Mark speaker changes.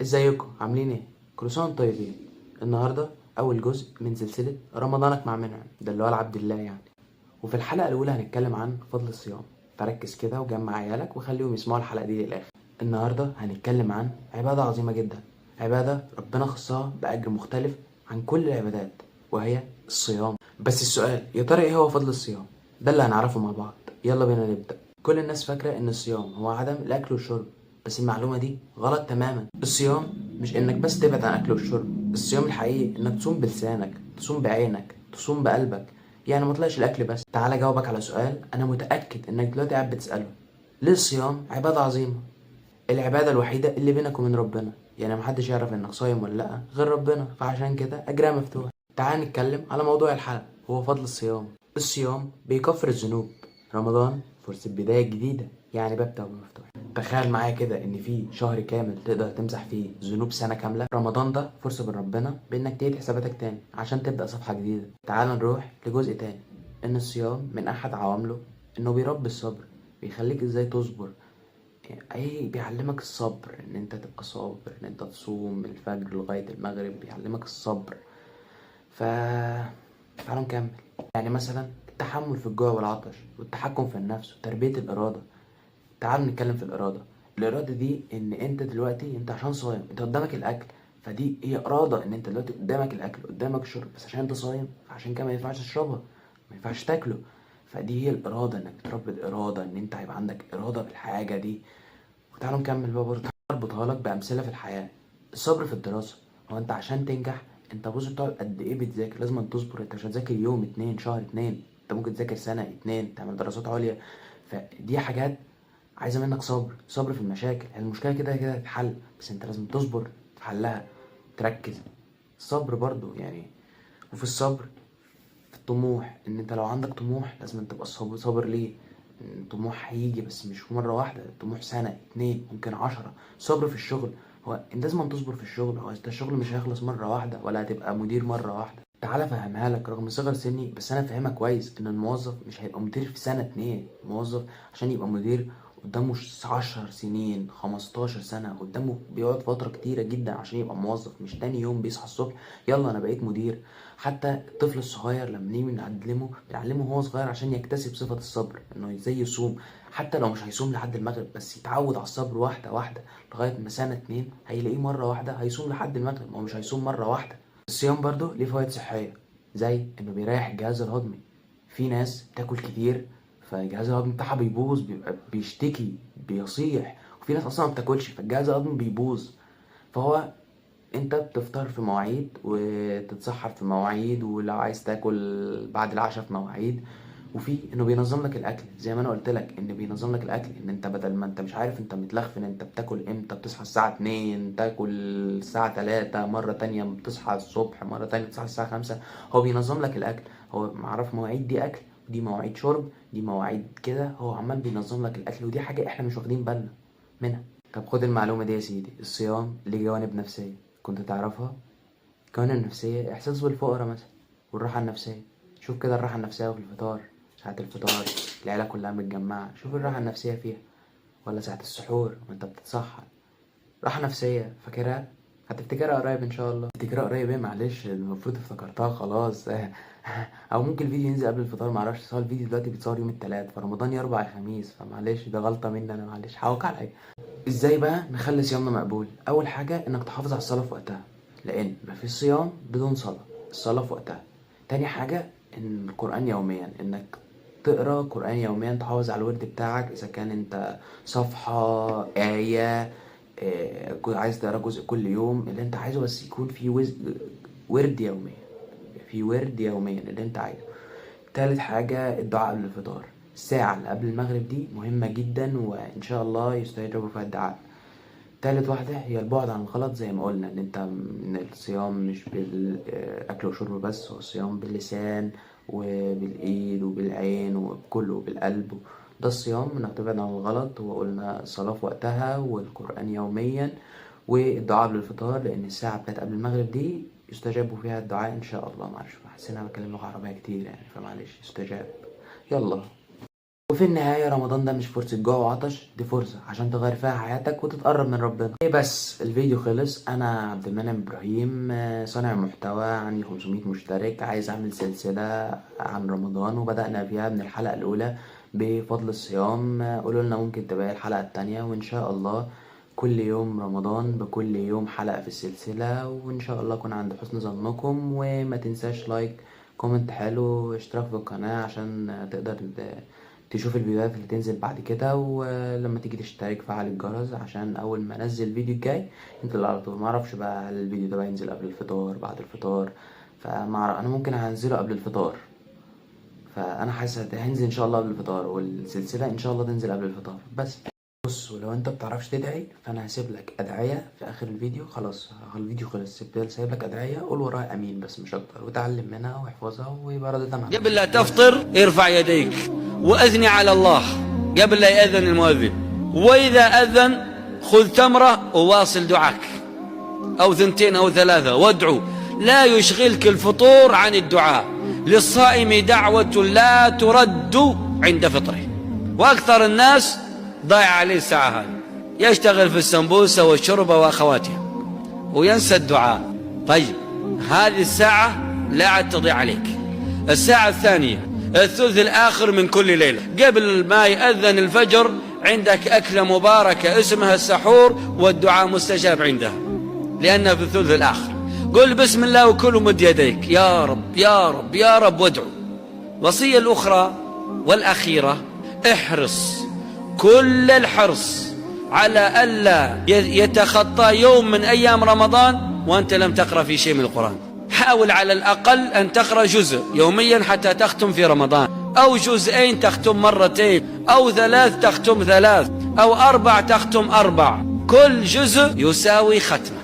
Speaker 1: ازيكم عاملين ايه؟ كل سنة وانتم طيبين. النهارده اول جزء من سلسلة رمضانك مع منعم، ده اللي هو العبد الله يعني. وفي الحلقة الاولى هنتكلم عن فضل الصيام، فركز كده وجمع عيالك وخليهم يسمعوا الحلقة دي للاخر. النهارده هنتكلم عن عباده عظيمة جدا، عباده ربنا خصها باجر مختلف عن كل العبادات، وهي الصيام. بس السؤال يا ترى ايه هو فضل الصيام؟ ده اللي هنعرفه مع بعض. يلا بينا نبدا. كل الناس فاكره ان الصيام هو عدم الاكل والشرب، بس المعلومة دي غلط تماما. الصيام مش انك بس تبعد عن الاكل والشرب، الصيام الحقيقي انك تصوم بلسانك، تصوم بعينك، تصوم بقلبك، يعني ما طلعش الاكل بس. تعالى جاوبك على سؤال انا متاكد انك دلوقتي قاعد بتساله: ليه الصيام عباده عظيمه؟ العبادة الوحيدة اللي بينك وبين ربنا، يعني محدش يعرف انك صايم ولا لا غير ربنا، فعشان كده اجرها مفتوح. تعال نتكلم على موضوع الحلقة، هو فضل الصيام. الصيام بيكفر الذنوب. رمضان فرصة بداية جديدة، يعني باب توبة مفتوح. تخيل معايا كده ان في شهر كامل تقدر تمسح فيه ذنوب سنة كاملة. رمضان ده فرصة من ربنا بانك تعيد حساباتك تاني عشان تبدأ صفحة جديدة. تعال نروح لجزء تاني، ان الصيام من احد عوامله انه بيربي الصبر، بيخليك ازاي تصبر. اي بيعلمك الصبر، ان انت تبقى صابر، ان انت تصوم من الفجر لغاية المغرب، بيعلمك الصبر. ف تعالوا نكمل. يعني مثلا التحمل في الجوع والعطش، والتحكم في النفس، وتربية الإرادة. تعالوا نتكلم في الإرادة. الإرادة دي إن أنت دلوقتي أنت عشان صايم أنت قدامك الأكل، فدي هي إرادة، إن أنت دلوقتي قدامك الأكل قدامك الشرب، بس عشان أنت صايم فعشان كده ما ينفعش تشربها، ما ينفعش تاكله. فدي هي الإرادة، إنك تربي الإرادة، إن أنت هيبقى عندك إرادة بالحاجة دي. وتعالوا نكمل بقى برضه، اربطها لك بأمثلة في الحياة. الصبر في الدراسة، هو انت عشان تنجح انت بص بتقعد قد ايه بتذاكر؟ لازم تصبر، انت مش هتذاكر يوم اتنين شهر اتنين، انت ممكن تذاكر سنة اتنين، تعمل دراسات عليا. فدي حاجات عايزة منك صبر. صبر في المشاكل، المشكلة كده كده هتتحل، بس انت لازم تصبر في حلها، تركز. الصبر برضو يعني. وفي الصبر في الطموح، ان انت لو عندك طموح لازم تبقى صابر. ليه؟ الطموح هيجي بس مش مرة واحدة، الطموح سنة اتنين ممكن 10. صبر في الشغل، هو انت لازم تصبر في الشغل، هو انت الشغل مش هيخلص مرة واحدة، ولا هتبقى مدير مرة واحدة. تعالى افهمها لك، رغم صغر سني بس انا فاهمها كويس، ان الموظف مش هيبقى مدير في سنة اتنين. الموظف عشان يبقى مدير قدامه 10 سنين 15 سنة قدامه، بيقعد فترة كتيرة جدا عشان يبقى موظف، مش تاني يوم بيصحى الصبح يلا انا بقيت مدير. حتى الطفل الصغير لما نيجي نعلمه بنعلمه وهو صغير عشان يكتسب صفة الصبر، انه ازاي يصوم، حتى لو مش هيصوم لحد المغرب بس يتعود على الصبر واحدة واحدة لغاية ما سنة اتنين هيلاقيه مرة واحدة هيصوم لحد المغرب، ما هو مش هيصوم مرة واحدة. الصيام برضو ليه فوائد صحية، زي انه بيريح الجهاز الهضمي. في ناس بتاكل كتير فالجهاز الهضمي بتاعها بيبوظ، بيبقى بيشتكي بيصيح، وفي ناس اصلا ما بتاكلش فالجهاز الهضمي بيبوظ. فهو انت بتفطر في مواعيد، وتتسحر في مواعيد، ولو عايز تاكل بعد العشاء في مواعيد. وفي انه بينظم لك الاكل، زي ما انا قلت لك ان بينظم لك الاكل، ان انت بدل ما انت مش عارف انت متلخفن انت بتاكل امتى، بتصحى الساعة 2 تاكل الساعة 3، مرة تانية بتصحى الصبح، مرة تانية بتصحى الساعة 5. هو بينظم لك الاكل، هو معرف مواعيد دي اكل، ودي مواعيد شرب، دي مواعيد كده، هو عمال بينظم لك الاكل، ودي حاجة احنا مش واخدين بالنا منها. طب خد المعلومة دي يا سيدي، الصيام ليه جوانب نفسية، كنت تعرفها؟ الجوانب النفسية إحساس بالفقر مثلا، والراحة النفسية. شوف كده الراحة النفسية في الفطار، ساعة الفطار العيلة كلها متجمعة، شوف الراحة النفسية فيها، ولا ساعة السحور وانت بتتسحر، راحة نفسية. فاكرها؟ هتفتكرها قريب ان شاء الله. تفتكرها قريب ايه؟ معلش المفروض افتكرتها خلاص. او ممكن الفيديو ينزل قبل الفطار معرفش، بس هو الفيديو دلوقتي بيتصور يوم التلات، فرمضان يا اربع يا خميس، فمعلش ده غلطة مني انا، معلش حقك عليا. ازاي بقى نخلي صيامنا مقبول؟ اول حاجة انك تحافظ على الصلاة في وقتها، لان مفيش صيام بدون صلاة، الصلاة في وقتها. تاني حاجة ان القرآن يوميا، انك تقرا قرآن يوميا، تحافظ على الورد بتاعك، اذا كان انت صفحة آية، عايز تقرا جزء كل يوم اللي انت عايزه، بس يكون في ورد يوميا، في ورد يوميا اللي انت عايزه. تالت حاجة الدعاء قبل الفطار، الساعة اللي قبل المغرب دي مهمة جدا، وإن شاء الله يستجاب فيها الدعاء. تالت واحدة هي البعد عن الغلط، زي ما قلنا إن أنت إن الصيام مش بالأكل وشرب بس، هو الصيام باللسان وبالإيد وبالعين وبكله وبالقلب. ده الصيام، إنك تبعد عن الغلط، وقلنا الصلاة في وقتها والقرآن يوميا والدعاء قبل الفطار، لأن الساعة بتاعت قبل المغرب دي يستجاب فيها الدعاء إن شاء الله. معلش حاسس إن أنا بتكلم لغة عربية كتير يعني، فمعلش يستجاب. يلا. وفي وفي النهاية رمضان ده مش فرصة جوع وعطش، دي فرصة عشان تغير فيها حياتك وتتقرب من ربنا. ايه بس الفيديو خلص. انا عبد المنعم ابراهيم، صانع محتوى، عندي 500 مشترك، عايز اعمل سلسلة عن رمضان وبدأنا فيها من الحلقة الاولى بفضل الصيام. قولوا لنا ممكن تبقى إيه الحلقة التانية، وان شاء الله كل يوم رمضان بكل يوم حلقة في السلسلة، وإن شاء الله أكون عند حسن ظنكم. وما تنساش like، comment حلو، اشتراك في القناة عشان تقدر تشوف الفيديوهات اللي تنزل بعد كده. ولما تيجي تشترك فعل الجرس عشان أول ما أنزل الفيديو الجاي ينزل على طول. معرفش بقى هل الفيديو ده بقى ينزل قبل الفطار بعد الفطار، فما أنا ممكن هنزله قبل الفطار، فأنا حاسس هينزل إن شاء الله قبل الفطار، والسلسلة إن شاء الله تنزل قبل الفطار. بس بص، ولو انت بتعرفش تدعي فانا هسيب لك ادعيه في اخر الفيديو. خلاص الفيديو خلص، سايب لك ادعيه، قول وراها امين بس مش اكتر، وتعلم منها واحفظها ويبقى رضيت عنها.
Speaker 2: قبل لا تفطر ارفع يديك وأثني على الله قبل لا يأذن المؤذن، وإذا أذن خذ تمرة وواصل دعاك، أو ثنتين أو ثلاثة، وادعو. لا يشغلك الفطور عن الدعاء. للصائم دعوة لا ترد عند فطره، وأكثر الناس ضايع عليه الساعة هذه، يشتغل في السمبوسة والشربة وأخواتها وينسى الدعاء. طيب هذه الساعة لا عاد تضيع عليك. الساعة الثانية الثلث الآخر من كل ليلة قبل ما يأذن الفجر عندك أكلة مباركة اسمها السحور، والدعاء مستجاب عندها لأنها في الثلث الآخر. قل بسم الله وكل ومد يديك يا رب يا رب يا رب وادعو. وصية الأخرى والأخيرة، احرص كل الحرص على ألا يتخطى يوم من أيام رمضان وأنت لم تقرأ في شيء من القرآن. حاول على الأقل أن تقرأ جزء يوميا حتى تختم في رمضان، أو جزئين تختم مرتين، أو ثلاث تختم ثلاث، أو أربع تختم أربع. كل جزء يساوي ختمة.